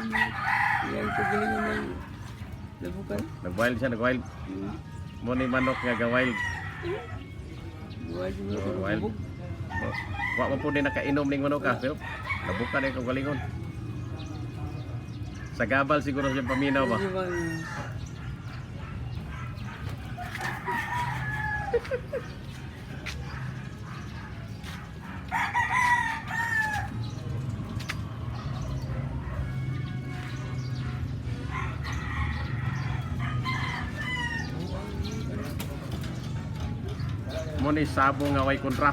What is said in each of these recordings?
Yan kagalingon ng labukan. Nag-wild siya, nag-wild. Mo ni manok nga ga-wild. Buhay siguro Oh, ko wild. lubog. Wa man po ni nakainom ning manok ah, pero labukan ay kagalingon. Sa gabal siguro siya paminaw ba. Di ba? Mo ni sabo nga way kontra.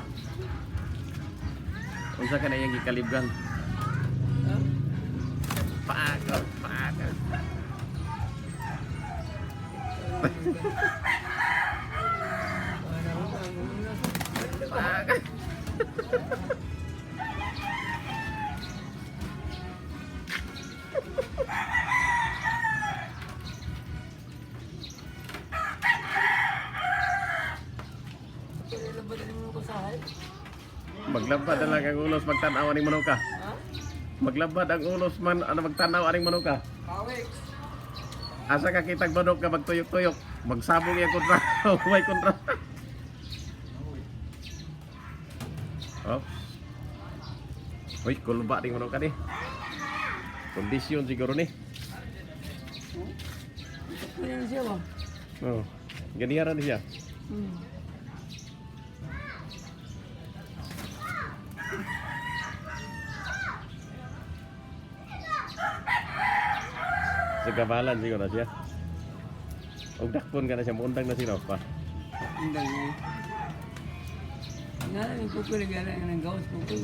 Unsa ka na iyang gikalibgan? Ha? Paak, paak. Paak. Maglabad na lang ang ulos magtan-aw aning manuka. Ha? Maglabad ang ulos man ano magtan-aw aning manuka. Kawik. Asa ka kitag manok ka magtuyok-tuyok, magsabong iyang kontra. Way kontra. Oops. Uy, kulba ning manok ka ni. Kondisyon siguro ni. Ano na siya ba? Oh. Ganiyaran ni siya. Sa gabalan siguro na siya. Og dakpon ka na siya, muundang na siya pa. Ang dami. Nga lang, yung kuko nag-ala ng gawas kuko.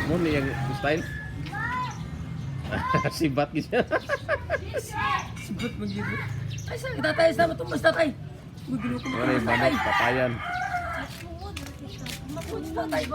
Mo ni yung style. Sibat gid siya. Sibat magyud. Ay, sa tatay, sa tumbas tatay. Magdulo ko Mo ni tumbas tatay. manok patayan. Tumbas tatay.